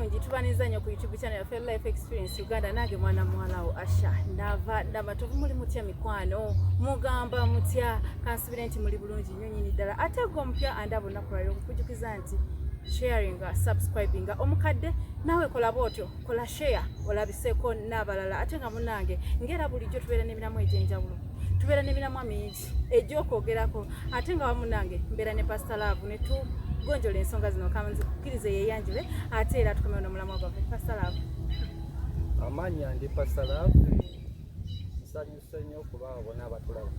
Abalungi, tubaniriza nnyo ku YouTube channel yaffe Life Experience Uganda. Nange mwana muwalawo Asha Nava Namatovu. Muli mutya mikwano? Mugamba mutya? Kansubire nti muli bulungi nnyo nyini ddala. Ate gwe omupya andaba olunaku lwaliro, okukujjukiza nti sharinga, subscribinga. Omukadde naawe kola bwotyo, kola share, olabiseeko n'abalala. Ate nga munange, ngera bulijjo tubeera n'emiramu egy'enjawulo, tubeera n'emiramwa mingi egy'okwogerako. Ate nga wamunange mbeera ne Pastor Love ne tugonjola ensonga zino. Kanzikirize yeeyanjule, ate era tukomewo n'omulamwa gwaffe. Pastor Love. Amannya ndi Pastor Love. Nsanyuse nnyo okuba bona abatulaba.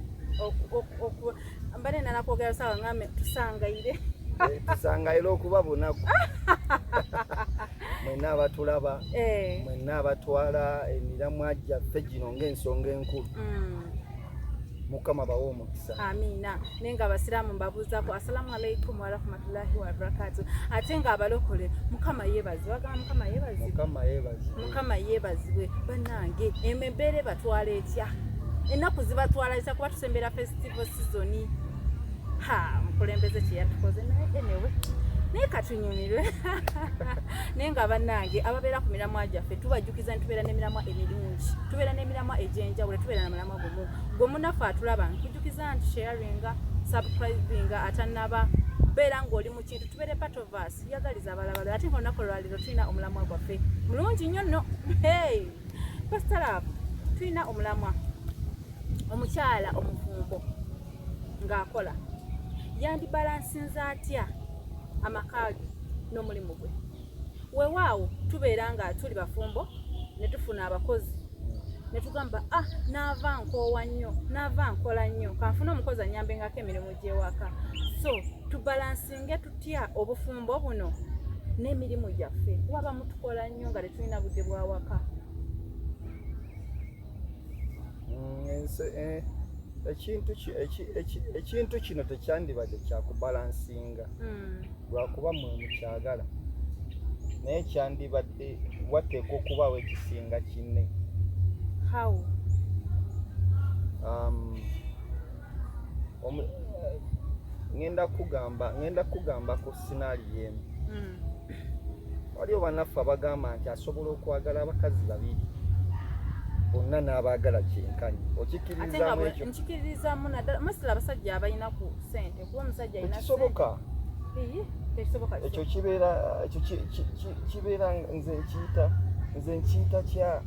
Mbadde nala kwogera sawa ngambe tusangaire. Tusangaire okuba bunaku mwenna abatulaba, mwenna abatwala emiramwa gyaffe gino ng'ensonga enkulu. Mukama bawe omukisa. Amiina. Naye nga abasiraamu mbabuuzaako assalamu alaikum warahmatullahi wabarakatu. Ate nga abalokole, Mukama yeebazibwe. Bagamba Mukama yeebazibwe. Mukama yeebazibwe. Mukama yeebazibwe. Bannange, embeera ebatwala etya? Ennaku zibatwala etya? Kuba tusembera festival season. Ha, mukulembeze kyeyatukoze, naye anyway, naye katunyumirwe. Naye nga bannange ababeera ku miramwa gyaffe, tubajjukiza nti tubeera n'emiramwa emirungi, tubeera n'emiramwa egy'enjawulo, tubeera na mulamwa gumu. Gwe munaffe atulaba, nkujjukiza nti sharinga, subscribinga, atannaba beera ng'oli mu kintu, tubeere part of us, yagaliza abalabala. Ate nga olunaku olwaleero tulina omulamwa gwaffe mulungi nnyo nno. Hey, Pastor Love, tulina omulamwa: omukyala omufumbo ng'akola yandibalansinze atya amaka ge n'omulimu gwe? Weewaawo tubeera nga tuli bafumbo ne tufuna abakozi ne tugamba, "Ah, naava nkoowa nnyo, naava nkola nnyo, kanfune omukozi anyambengako emirimu gy'ewaka." So tubalansinge tutya obufumbo buno n'emirimu gyaffe? Kuba abamu tukola nnyo nga tetulina budde bwawaka. Ekintu kino tekyandibadde kyakubalansinga, lwakuba mwe mukyagala, naye kyandibadde wateekwa okubaawo ekisinga kinne. How? Ngenda kugamba ku scenario emu. Waliwo bannaffe abagamba nti asobola okwagala abakazi babiri bonna n'abaagala kyenkanyi. Ate nga Okikkiririzaamu ekyo? Nkikkiririzaamu, naddala mostly abasajja abalina ku ssente, kuba omusajja alina Tekisoboka. ssente. Iyi, tekisoboka. Ekyo kibeera, ekyo kibeera, nze nkiyita kya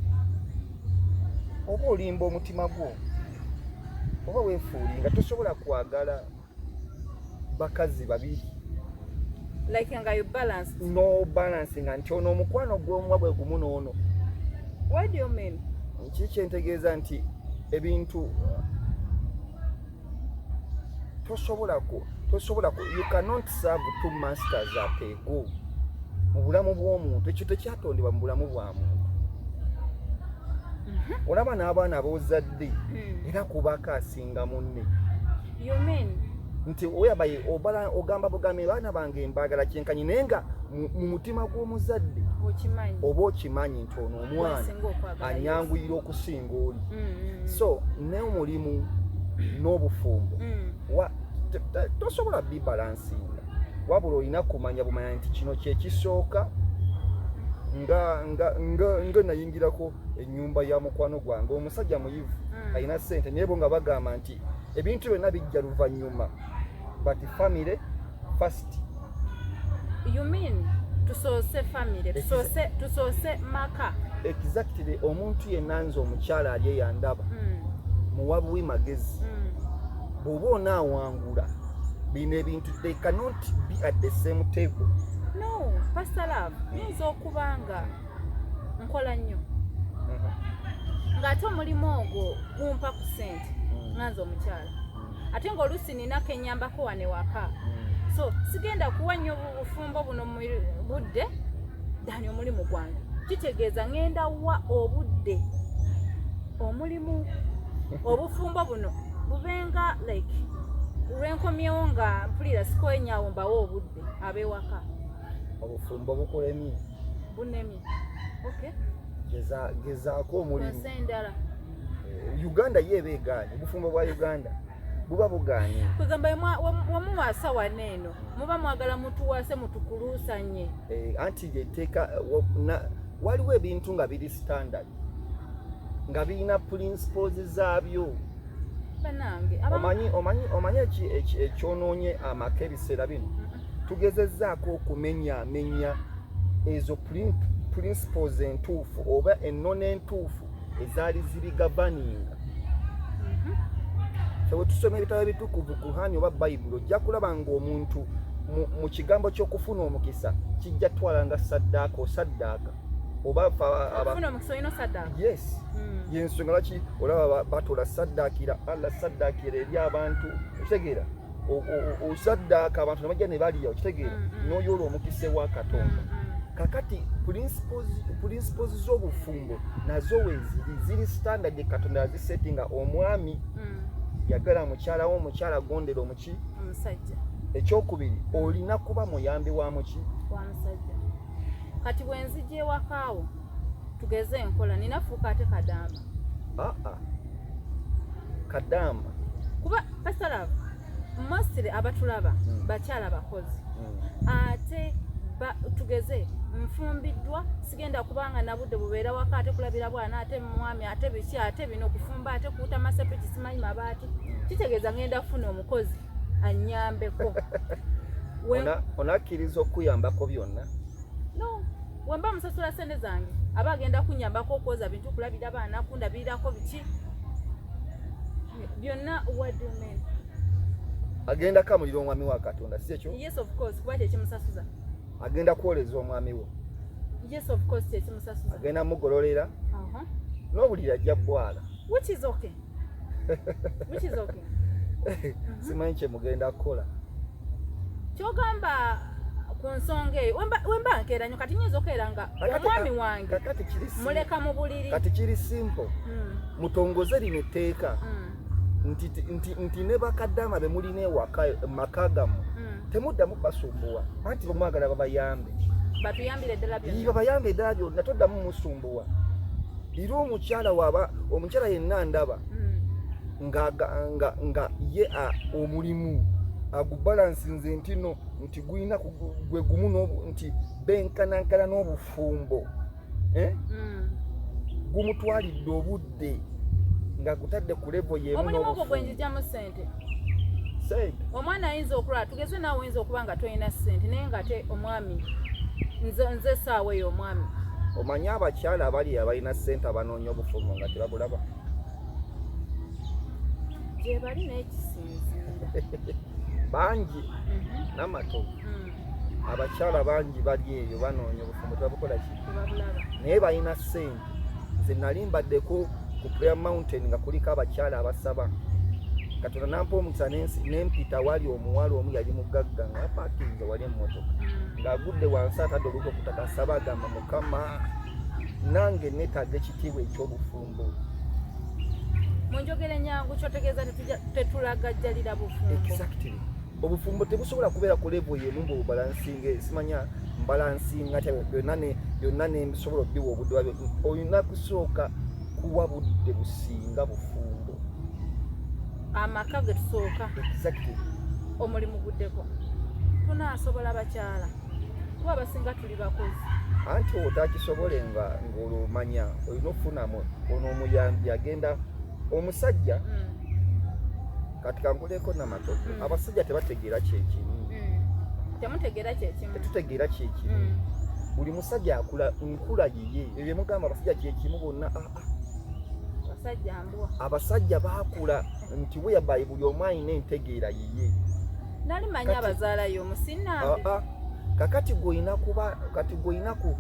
oba olimba omutima gwo oba weefuulinga. Tosobola kwagala bakazi babiri like nga you balance. No balance nga nti ono omukwano gw'omuwa bwe gumu n'ono. What do you mean? Ki kyentegeeza nti ebintu tosobola ku you cannot serve two masters at a go mu bulamu bw'omuntu. Ekyo tekyatondebwa mu bulamu bwa muntu. Olaba n'abaana ab'ozadde, era kubako asinga munne. You mean Nti oyabaye obala ogamba bugambe, "Baana bange mbaagala kyenkanyi," naye nga mu mutima gw'omuzadde okimanyi oba okimanyi nti ono omwana gwasinga okwagala. Anyanguyira okusinga oli. So n'omulimu n'obufumbo tosobola bibalansinga, wabula olina kumanya bumanya nti kino kyekisooka. Nga nayingirako ennyumba ya mukwano gwange, omusajja muyivu, alina ssente, naye bo nga bagamba nti ebintu byonna bijja luvannyuma, but family first. You mean tusoose family, tusoose maka? Exactly. Omuntu yenna, nze omukyala ali eyandaba, muwa buwi magezi. Bw'oba onaawangula bino ebintu, they cannot be at the same table. No, Pastor Love, nyinza okuba nga nkola nnyo, ng'ate omulimu ogwo gumpa ku ssente, nga nze omukyala, ate ng'oluusi ninako ennyambako wano ewaka, so sigenda kuwa nnyo bufumbo buno mu budde dani omulimu gwange. Kitegeeza ŋŋenda wa obudde omulimu, obufumbo buno bubenga like lwenkomyewo nga mpulira sikwenyawo, mbawo obudde ab'ewaka. Obufumbo bukulemye. Bunemye, okay. Gezaako omulimu. Ensi endala. Uganda ye eba egaanye. Obufumbo bwa Uganda Buba bugaanye. Kwegamba wemuwasa wano eno muba mwagala mutuwase mutukuluusanye. Anti yeteeka waliwo ebintu nga biri standard nga birina principles zaabyo. Bannange Omanyi ekyonoonye amaka ebiseera bino? Tugezezzaako okumenyaamenya ezo principles entuufu oba ennono entuufu ezaali zibigoverninga. Ffe bwe tusoma ebitabo ebitukuvu, Kuhani oba Bayibuli, ojja kulaba ng'omuntu mu kigambo ky'okufuna omukisa kijja twalanga saddaaka, osaddaaka oba fe Okufuna omukisa olina osaddaaka. Yes. Yensonga lwaki olaba batola saddaakira Allah, saddaakira eri abantu, okitegeera? Osaddaaka abantu ne bajja ne balya, okitegeera? N'oyoola omukisa ewa Katonda. Kakati principles z'obufumbo nazo weeziri, ziri standard, Katonda yazisettinga. Omwami yagala mukyala wo, omukyala gondera omuki? Omusajja. Ekyokubiri, olina kuba muyambi wa muki? Wa musajja. Kati bwe nzija ewakaawo, tugeze enkola ninafuuka ate kadaama? Aa, kadaama. Kuba Pastor Love, mostly abatulaba bakyala bakozi. Ate tugeze nfumbiddwa, sigenda kubanga nabudde bubeera waka ate kulabira bwana, ate mwami, ate biki, ate bino kufumba, ate kuuta masepiki, simanyi mabaati. Kitegeeza ngenda kufuna omukozi annyambeko. Onakkiriza okuyambako byonna? No, wemba musasula sente zange, aba agenda kunyambako okwoza bintu, kulabira baana, kundabirirako biki byonna. What do you mean? Agenda kamulira omwami wa Katonda, si ekyo? Yes, of course, kuba kyekimusasuza. Agenda kwoleza omwami wo? Yes, of course, kyekimusasuza. Agenda mugololera? N'obuliri ajja bwala. Which is okay, which is okay. Simanyi kye mugenda kukola. Kyogamba ku nsonga eyo, wemba nkeera nnyo, kati nyinza okeera nga omwami wange Kakati kiri muleka mu buliri. Kati kiri simple. Mutongoze lino etteeka nti ne bakaddaama be mulina ewaka maka gammwe, temuddamu basumbuwa, anti bamwagala babayambe. Batuyambire ddala byonna. Babayambe eddala byonna, toddamu musumbuwa. Era omukyala waba omukyala yenna ndaba nga ye omulimu agubalansinze nti no nti gulina gwe gumu nti benkanankana n'obufumbo, eh? Gumutwalidde obudde nga gutadde ku level y'emu Omulimu ogwo n'obufumbo. gwenjijamu ssente. Sente. Omwana ayinza okulwala, tugeze naawe oyinza okuba nga tolina ssente, naye nga ate omwami nze essaawa eyo omwami. Omanyi abakyala abali abalina ssente abanoonya obufumbo nga tebabulaba? Gye bali n'ekisinziira. Bangi n'amatovu. Abakyala bangi bali eyo banoonya obufumbo, tebabukola ki? Tebabulaba. Naye balina ssente. Nze nali mbaddeko ku Prayer Mountain nga kuliko abakyala abasaba Katonda nampa omukisa nempita wali omuwala omu yali mugagga nga apakinze wali emmotoka, ng'agudde wansi atadde olubuto ku ttaka, asaba, agamba, "Mukama, nange neetaaga ekitiibwa eky'obufumbo." Mu njogera enyangu, kyotegeeza tetulagajjalira bufumbo. Exactly. Obufumbo tebusobola kubeera ku level yemu mbu obalansinga, simanya mbalansinga tya byonna byonna nembisobola obbiwa obudde bwabyo. Olina kusooka kuwa budde businga bufumbo. Amaka ge tusooka. Exactly. Omulimu guddeko, tunaasobola bakyala? Kuba abasinga tuli bakozi. Anti otakisobole nga ng'olwomanya olina okufunamu ono omuyambi agenda omusajja. Kati kankuleko namatovu. Abasajja tebategeera kyekimu. Temutegeera kyekimu. Tetutegeera kyekimu. Buli musajja akula nkula yiye. Ebyo byemugamba abasajja kyekimu bonna, ah, ah. Basajja mbwa. Abasajja baakula nti weyabayi buli omu alina entegeera yiye. Nali manyi abazaalayo omusinambi. Ah, ah. Kakati gwolina kuba kati gwolina ku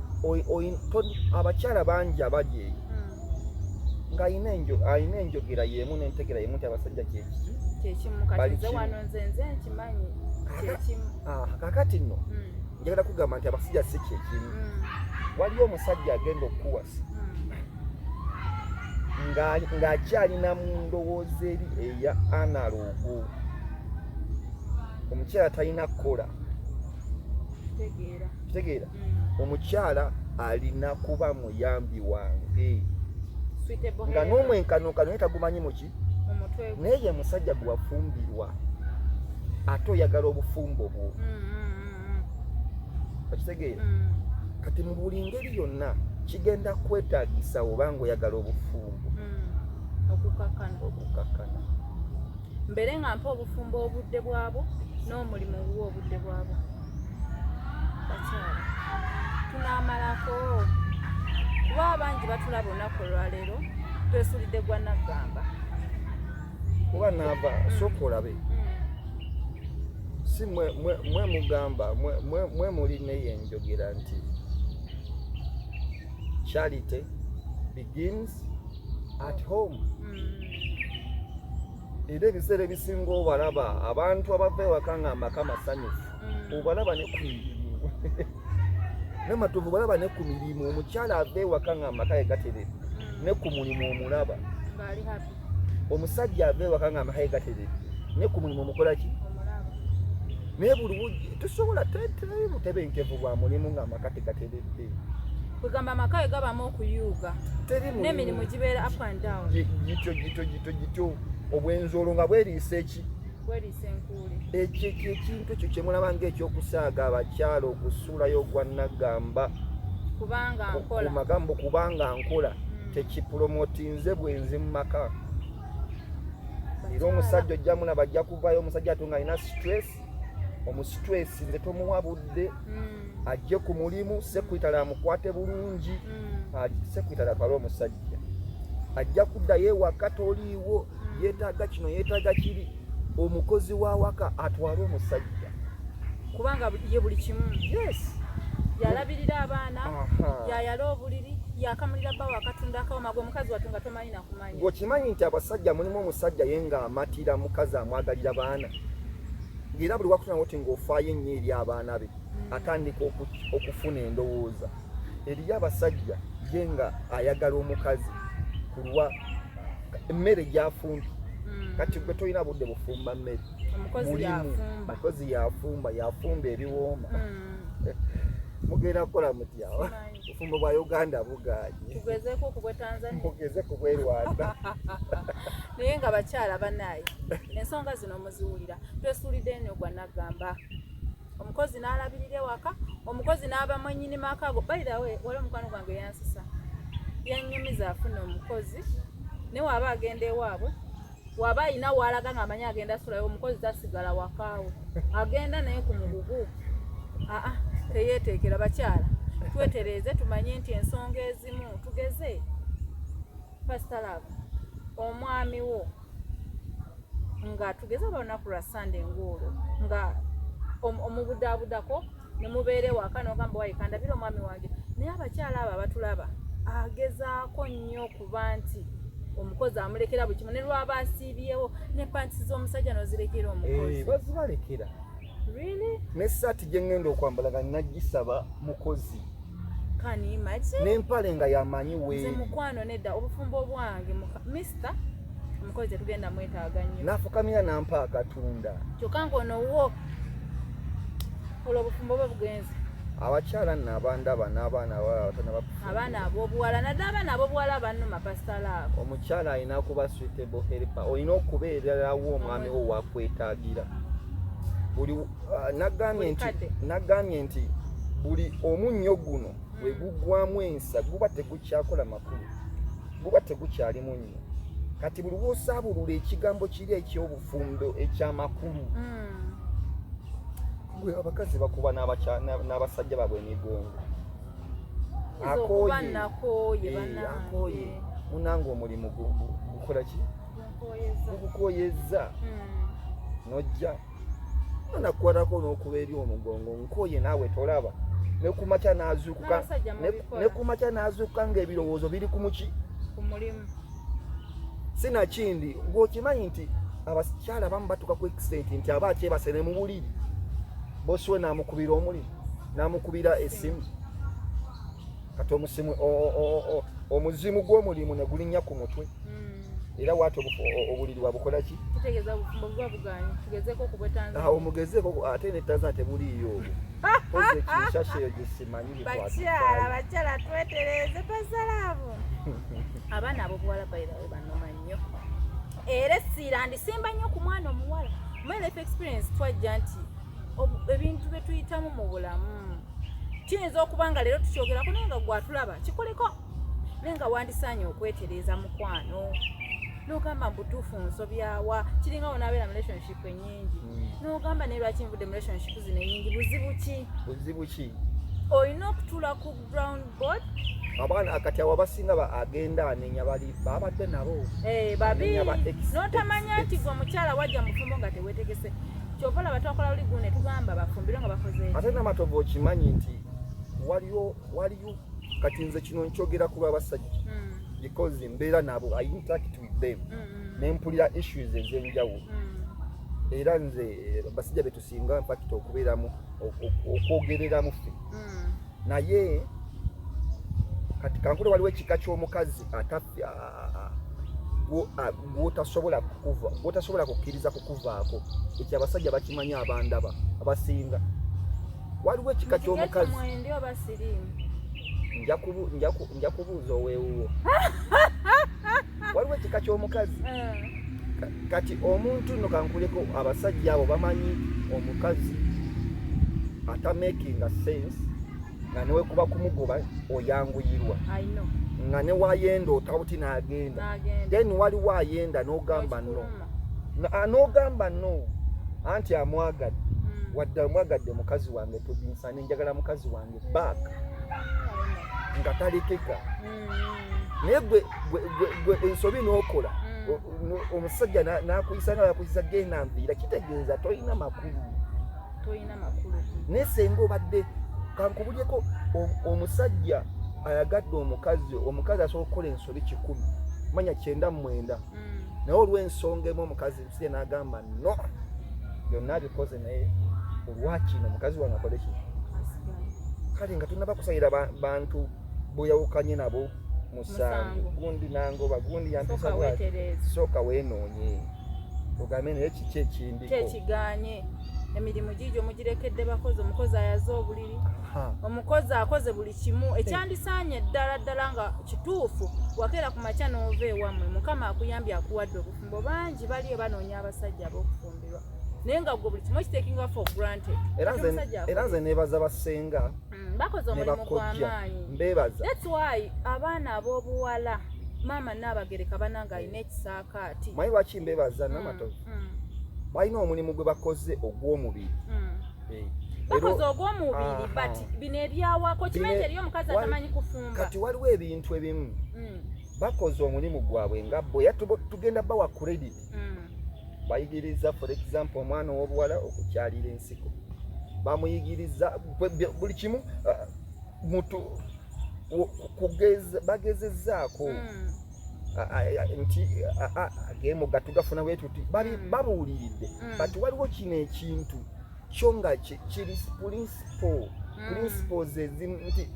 abakyala bangi abali eyo ng'alina alina enjogera y'emu n'entegeera y'emu nti abasajja kyekiki. Kyekimu. Kati Bali nze kimu. wano nze nkimanyi kyekimu. Ah, kakati nno njagala kugamba nti abasajja si kyekimu. Waliwo omusajja agenda okukuwasa ng'akyalina mu ndowooza eri eya analog, omukyala talina kukola. Tegeera. Kitegeera? Omukyala alina kuba muyambi wange Suitable nga helper. n'omwenkanonkano naye tagumanyi muki. Mu mutwe. Naye ye musajja gwe wafumbirwa ate oyagala obufumbo bwo. Okitegeera? Kati mu buli ngeri yonna kigenda kwetaagisa obanga oyagala obufumbo okukakkana. Mbeere nga mpa obufumbo obudde bwabwo n'omulimu nguwa obudde bwabwo. Bakyala tunaamalako kuba abangi batulaba olunaku olwaleero twesulidde gwa naggamba. Kuba naava sooka olabe si mwe mugamba mwe muli neyo enjogera nti charity begins at home. Era ebiseera ebisinga obalaba abantu abava ewaka nga amaka masanyufu, obalaba ne ku mirimu namatovu, obalaba ne ku mirimu. Omukyala ava ewaka nga amaka ge gateredde, ne ku mulimu omulaba. Omusajja ava ewaka nga amaka ge gateredde, ne ku mulimu omukola ki? Naye buli tusobola teri butebenkevu bwa mulimu nga amaka tegateredde. Kwegamba amaka ge gabamu okuyuuga n'emirimu gibeera up and down. Gityo gityo gityo gityo, obwenzi olwo nga bweriisa eki? Bweriisa enkuuli. Ekyo ekintu ekyo kyemulaba ng'ekyokusaaga abakyala okusuulayo ogwa naggamba kubanga nkola, ku magambo kubanga nkola, tekipromotinze bwenzi mu maka. Era omusajja ojja mulaba ajja kuvaayo omusajja ate nga alina stress, omustress nze tomuwa budde, ajje ku mulimu sekuitale amukwate bulungi, sekuitale atwale omusajja, ajja kuddayo ewaka toliiwo, yeetaaga kino yeetaaga kiri, omukozi wa waka atwale omusajja. Kubanga ye buli kimu. Yes. Yalabirira abaana, yayala obuliri, yakamulira bbawo akatunda akawoma, gwe mukazi wattu nga tomanyi nakumanya. Gweokimanyi nti abasajja mulimu omusajja ye ng'amatira mukazi amwagalira baana, ng'era buli wakutana oti ng'ofaayo ennyo eri abaana be, atandika okufuna endowooza. Eriyo abasajja ye nga ayagala omukazi kulwa emmere gy'afumbye. Kati gwe tolina budde bufumba mmere, mukozi yafumba, yafumba ebiwooma. Mugenda kukola mutya? Bufumbo bwa Uganda buganye, mugeze ku bwe Rwanda. Naye nga bakyala banaye ensonga zino muziwulira. Twesuulidde ennyo gwa naggamba, omukozi n'alabirira ewaka, omukozi n'aba mwennyini maka ago. By the way, wali omukwano gwange yansisa yannyumiza afuna omukozi, naye waaba agenda ewaabwe, waba alina waalaga ng'amanyi agenda sulayo, omukozi tasigala wakaawo, agenda naye ku mugugu. Aa, teyeeteekera. Bakyala twetereeze, tumanye nti ensonga ezimu tugeze. Pastor Love, omwami wo nga tugeze oba olunaku lwa Sande ng'olwo nga omubudaabudako ne mubeera ewaka n'ogamba wayi kandabira omwami wange, naye abakyala abo abatulaba agezaako nnyo okuba nti omukozi amulekera buli kimu, ne lwaba asiibyewo ne panti z'omusajja n'ozirekera omukozi. Eh, bazibalekera. Really? N'essaati gye ŋŋenda okwambala nga nagisaba mukozi. Can you imagine? N'empale nga yamanyi Nze weeri. Mukwano nedda, obufumbo bwange mister omukozi tetugenda mwetaaga nnyo. N'afukamira nampa akatunda. Kyokka ng'ono wo olwo obufumbo bwe bugenze. Abakyala nno abandaba n'abaana abalala batanaba kufumbirwa. Abaana ab'obuwala, naddala abaana ab'obuwala bannuma, Pastor Love. Omukyala alina kuba suitable helper, olina okubeererawo omwami wo wakwetaagira buli nagambye Buli nti kadde. Nagambye nti buli omunnyo guno bwe guggwamu ensa guba tegukyakola makulu, guba tegukyali munnyo. Kati buli lwosaabulula ekigambo kiri eky'obufumbo ekyamakulu, gwe abakazi bakuba n'abasajja baabwe emigongo. Nza okuba nakooye. Eh, bannange. Akooye munange, omulimu gukola ki? Gunkooyeza. Gukukoyeza. Nojja nakukwatako n'okuba eri omugongo, nkooye naawe tolaba. Nekumakya n'azuukuka N'abasajja mubikola. Nekumakya n'azuukuka ng'ebirowoozo biri ku muki? Ku mulimu. Sinakindi gweokimanyi nti abakyala abamu batuuka ku extent nti aba akyebase ne mu buliri, bosi we n'amukubira omulimu, n'amukubira essimu. Kati omusimu omuzimu gw'omulimu ne gulinnya ku mutwe. Era waati obuliri wabukola ki? Kitegeeza obufumbo buba buganye, tugezeeko ku bwe Tanzania. Awo mugezeeko, ate ne Tanzania tebuliiyo obwo koze Kinshasa eyo gye simanyi. Bakyala, bakyala twetereeze. Pastor Love, abaana ab'obuwala bayirawe banoma nnyo. Era essiira ndisimba nnyo ku mwana omuwala. My life experience, twajja nti ebintu bye tuyitamu mu bulamu kiyinza okuba nga leero tukyogerako, naye nga gwatulaba kikoleko, naye nga wandisaanye okwetereeza, mukwano, n'ogamba mbutuufu nsobyawa. Kiringa wonaabeera mu relationship ennyingi, n'ogamba naye lwaki nvudde mu relationship zino ennyingi? Buzibu ki? Buzibu ki? Olina okutuula ku ground board. Abaana kati awo abasinga agenda anenya bali babadde nabo. Eh, babi. Anenya ba ex, n'otamanya ex, nti ex. Gwe omukyala wajja mufumbo nga teweetegese, kyova olaba twakola luli gune tugamba bafumbirwe nga bakoze eki. Ate Namatovu, okimanyi nti waliyo kati nze kino nkyogera ku lw'abasajja because mbeera nabo, I interact with them, nempulira issues ez'enjawulo. Era nze basajja betusinga in fact okubeeramu okwogereramu ffe. Naye kati kankule, waliwo ekika ky'omukazi ataffe gwotasobola kukuva, gwotasobola kukkiriza kukuvaako. Ekyo abasajja bakimanyi, abandaba abasinga. Waliwo ekika ky'omukazi. Mwendi oba siriimu? Nja kubuuza oweewuwo. Waliwo ekika ky'omukazi. Kati omuntu nno, kankuleko, abasajja abo bamanyi omukazi atamakinga sense, nga newekuba kumugoba oyanguyirwa, I know. nga newayenda otawuti n'agenda. N'agenda. Then waliwo ayenda n'ogamba no. Ekikuluma. N'ogamba no, anti amwagadde. Wadde amwagadde, mukazi wange tubinsane, njagala mukazi wange back, nga talekeka. Naye gwe ensobi n'okola, omusajja n'akuyisa nga yakuyisa, genda nviira, kitegeeza tolina makulu. Tolina makulu. Naye senga obadde, kankubulyeko, omusajja ayagadde omukazi, omukazi asobola okukola ensobi 100, manya 99, naye olw'ensonga emu omukazi musajja n'agamba no, byonna abikoze, naye olwakino omukazi wange akole ki? Asigale. Kale nga tonaba kusayira bantu bweyawukanye nabo musango, Musango. gundi nangoba, gundi yampisa Sooka bwati. weetereeze. Sooka weenoonye, ogambe naye kiki ekindiko? Kyekiganye emirimu giigyo mugirekedde bakozi, omukozi ayaze obuliri, omukozi akoze buli kimu ekyandisaanye ddala ddala nga kituufu. Wakeera ku makya n'ova ewammwe, Mukama akuyambye, akuwadde obufumbo. Bangi baliyo banoonya abasajja ab'okufumbirwa, naye nga gwe buli kimu okitakinga for granted. Era Kati omusajja era nze neebaza basenga bakoze ne omulimu bakojja. gw'amaanyi. Mbeebaza. That's why abaana ab'obuwala, maama Naabagereka bananga alina ekisaakaati. Manyi lwaki mbeebaza, Namatovu? Balina omulimu gwe bakoze ogw'omubiri. Eh, Bakoze ogw'omubiri, but bino ebyawako kimanyi nti eriyo omukazi atamanyi kufumba. Kati waliwo ebintu ebimu bakoze omulimu gwabwe nga bo, era tugenda bawa credit. Bayigiriza, for example, omwana ow'obuwala okukyalira ensiko, bamuyigiriza buli kimu, mutu bagezezzaako nti agemuga tugafuna bwe tuti. Babuuliridde. But waliwo kino ekintu kyo nga kiri principle, principles ezimu nti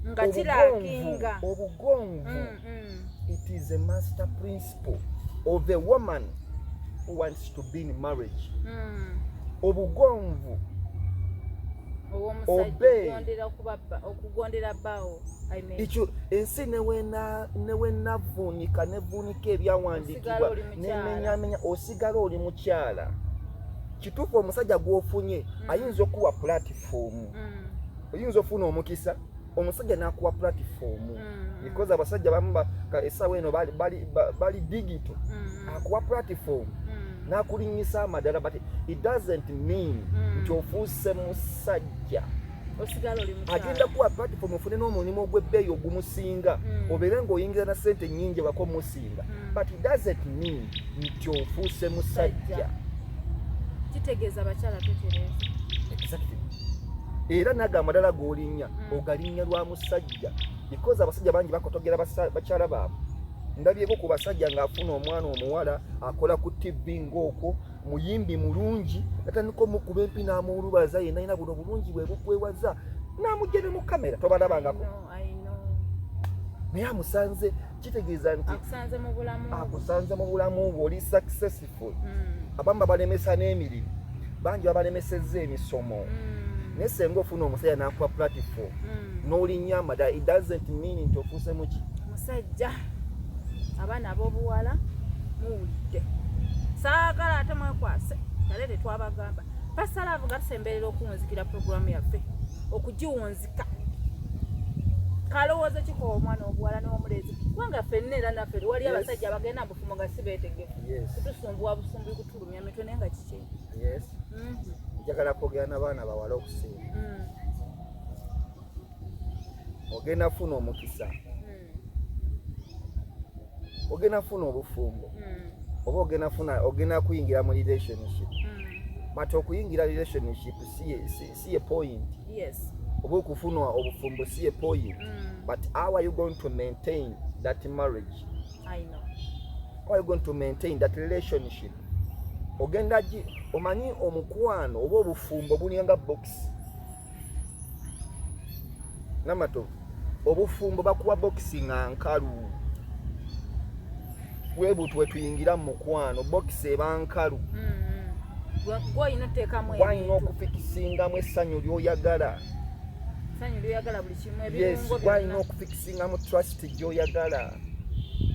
nga kirakinga. Obugonvu, it is a master principle of a woman who wants to be in marriage. Obugonvu. Obw'omusajja. Obey. Okugondera okugondera bbaawo, I mean. Ekyo ensi newenavuunika nevuunika ebyawandiikibwa, Osigala oli mukyala. nemenyamenya, osigala oli mukyala. Kituufu, omusajja gw'ofunye ayinza okuwa platform, oyinza ofuna omukisa omusajja n'akuwa platform, because abasajja bamu essaawa eno bali digital. Akuwa platform n'akulinnyisa amadala, but it doesn't mean nti ofuuse musajja. Osigala oli mukyala. Agenda kuwa platform ofune n'omulimu ogw'ebbeeyi ogumusinga, obeere ng'oyingira na ssente nnyingi bako musinga, but it doesn't mean nti ofuuse musajja. Musajja. Kitegeeza abakyala twetereeza. Exactly. Era naga amadala g'olinnya, ogalinnya lwa musajja, because abasajja bangi bakotogera bakyala baabwe. Ndabyeko ku basajja ng'afuna omwana omuwala akola ku TV, ng'okwo muyimbi mulungi, natandika omukuba empi n'amuwulubaza yenna, alina buno bulungi bwe bukwewaza, n'amugja ne mu kamera, tobalabangako? I know, I know. Naye amusanze, kitegeeza nti akusanze mu bulamu bwo. Akusanze mu bulamu bwo, oli successful. Abamu babalemesa n'emirimu, bangi babalemesezza emisomo. Naye senga ofuna omusajja n'akuwa platform n'olinnya amadala, it doesn't mean nti ofuuse muki? Musajja. Abaana ab'obuwala Muwulidde, saagala ate mwekwase kale tetwabagamba. Pastor Love, nga tusemberera okuwunzikira puroguramu yaffe, okugiwunzika, kalowoozo kiko omwana obuwala n'omulenzi, kubanga ffenna era naffe wali abasajja abagenda mbufumo nga si beetegefu kutusumbuwa busumbi, kutulumya mitwe, naye nga kiki? Yes. Njagala kwogera n'abaana bawala okusinga. Ogenda funa omukisa, ogenda funa obufumbo, oba ogenda funa, ogenda kuyingira mu relationship, but okuyingira relationship si ye point, oba okufuna obufumbo si ye point, but how are you going to maintain that marriage? I know. How are you going to maintain that relationship? Ogenda gi omanyi omukwano oba obufumbo bulinga box namatovu. Obufumbo bakuwa bokisi nga nkalu webutu wetuyingira mu mukwano, bokisi eba nkalu. Gwolina oteekamu Walina ebintu. Okufikisingamu essanyu ly'oyagala. Essanyu lyoyagala, buli kimu, ebirungo Gwalina byonna. Okufikisingamu trust gy'oyagala.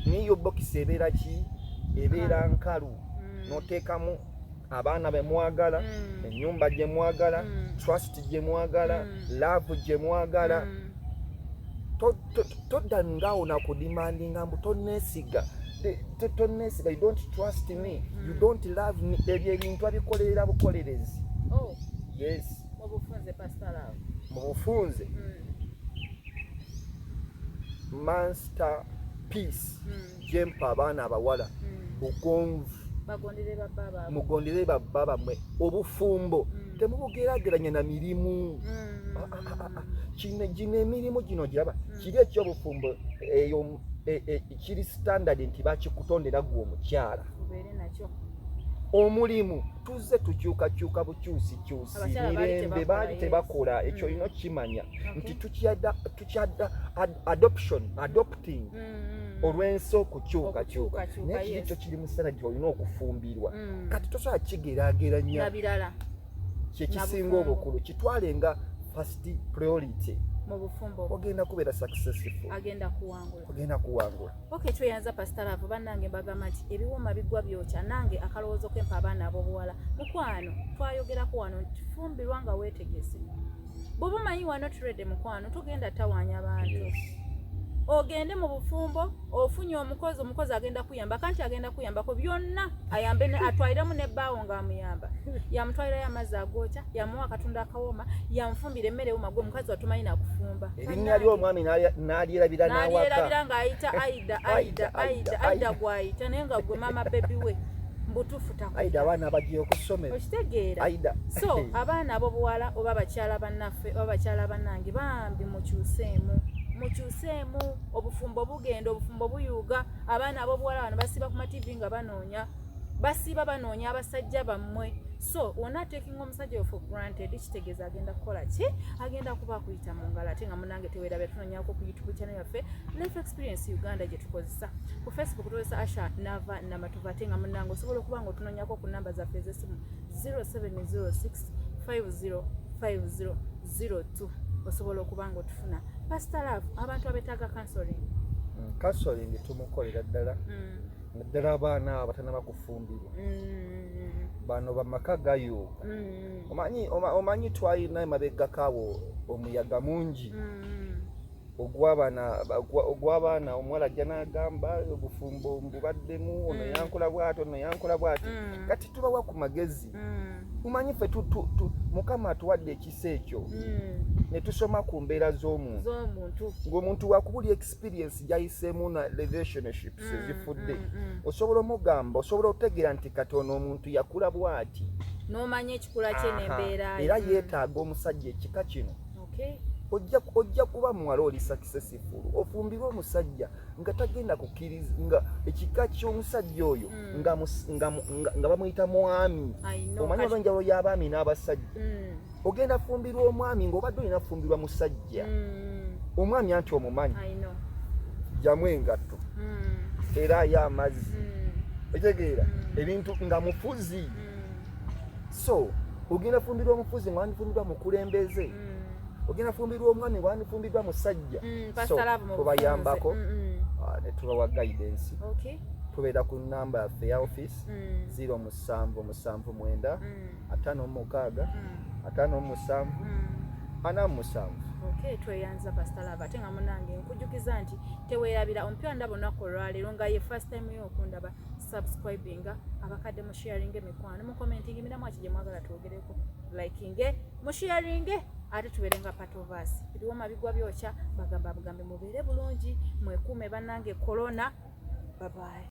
Niyo bokisi ebeera ki? Ebeera nkalu. N'oteekamu abaana be mwagala, ennyumba gye mwagala, trust gye mwagala, love gye mwagala. Todda ngaawo nakudemandinga mbu toneesiga. Toneesiga, you don't trust me, you don't love me. Ebyo ebintu abikolerera bukolerezi. Oh, Yes. mu bufunze, Pastor Love. Mu bufunze, master piece gyempa abaana abawala, bugonvu. Bagondere babba baabwe. Mugondere babba bammwe. Obufumbo temubugeraageranya na mirimu. Ah, ah, ah, ah. Kino, gino emirimu gino giraba kiri ekyobufumbo eyo kiri standard nti bakikutondera gwe omukyala. Ubeere nakyo. Omulimu tuzze tukyukakyuka bukyusikyusi. Abakyala baali Mirembe tebakola, baali tebakola. Ekyo olina okukimanya nti tukyadda adoption, adopting olw'ensi okukyukakyuka. Okukyukakyuka, Naye kiri kyo kiri mu standard, olina okufumbirwa. Kati tosobola kigeraageranya Na birala. Kyekisinga Nabufumbo. obukulu kitwale nga first priority. Mu bufumbo obwo. Ogenda kubeera successful. Agenda kuwangula. Ogenda kuwangula. Okay, tweyanza Pastor Love. Bannange, mbagamba nti ebiwoma bigwa byokya. Nange akalowoozo kempa abaana ab'obuwala, mukwano, twayogerako wano nti fumbirwa nga weetegese. Bw'oba omanyi wano trade, mukwano, togenda tawaanya abantu. Ogende mu bufumbo ofunye omukozi, omukozi agenda kuyamba, kanti agenda kuyambako byonna, ayambe atwaliremu nebbaawo ng'amuyamba, yamutwalirayo amazzi agookya, yamuwa akatunda akawooma, yamufumbira emmere ewoma. Gwe omukazi watumanyi nakufumba. Erinnya ly'omwami n'alyerabira n'awaka. N'alyerabira ng'ayita Aida, Aida, Aida, Aida, Aida. Aida gw'ayita, naye nga gwe mama baby we mbutuufu takuta. Aida, abaana bagiye okusomera. Okitegeera? Aida. So abaana ab'obuwala oba abakyala bannaffe oba abakyala bannange, bambi mukyuseemu, mukyuseemu. Obufumbo bugenda, obufumbo buyuuga. Abaana ab'obuwala bano basiiba ku mativi nga banoonya, basiiba banoonya abasajja bammwe. So wona taking omusajja oyo for granted kitegeeza agenda kukola ki? Agenda kuba akuyita mu ngalo. Ate nga munange tewerabya tunonyako ku YouTube channel yaffe Life Experience Uganda gye tukozesa, ku Facebook tukozesa Asha Nava Namatuva. Ate nga munange osobola okuba nga otunonyako ku namba zaffe ez'essimu 0706 505002, osobola okuba nga otufuna. Pastor Love, abantu abetaaga counseling? Counseling tumukolera ddala, naddala abaana abo abatanaba kufumbirwa, bano bamaka gayuuka. Omanyi omanyi twalina emabegakaawo omuyaga mungi ogw'abaana. Omuwala ajja n'agamba obufumbo mbubaddemu, ono yankola bwati, ono yankola bwati. Kati tubawa ku magezi. Omanyi ffe Mukama atuwadde ekisa ekyo ne tusoma ku mbeera z'omuntu, z'omuntu, ng'omuntu wakubuli experience gy'ayiseemu na relationships ezifudde, osobola omugamba, osobola okutegeera nti kati ono omuntu yakula bw'ati. N'omanya ekikula kye n'embeera ye. Era yeetaaga omusajja ekika kino. Ojja kuba muwala oli successful ofumbirwe omusajja nga tagenda kukkiriza nga ekika ky'omusajja oyo nga bamuyita mwami. I know. Omanyi olw'enjawulo y'abaami n'abasajja. Ogenda fumbirwa omwami ng'obadde olina fumbirwa musajja. Omwami anti omumanyi, I know. Jamu engatto, era amazzi, otegeera, ebintu nga mufuzi. So ogenda fumbirwa omufuzi nga wandifumbirwa mukulembeze. Ogenda fumbirwa omwami nga wandifumbiddwa musajja. So Pastor Love mu tubayambako, bufunze. Ne tubawa guidance. Tubeera ku namba yaffe eya office 0779 56 57 47. Okay, tweyanza, Pastor Love. Ate nga munange nkujjukiza nti teweerabira omupya ndaba olunaku olwaleero nga ye first time yo okundaba, subscribinga, abakadde mu sharinge, emikwano mu commenting emiramu ki gye mwagala twogereko, likinge, mu sharinge, ate tubeere nga part of us. Ebiwoma bigwa byokya, bagamba bugambe mubeere bulungi, mwekuume bannange corona. Bye bye.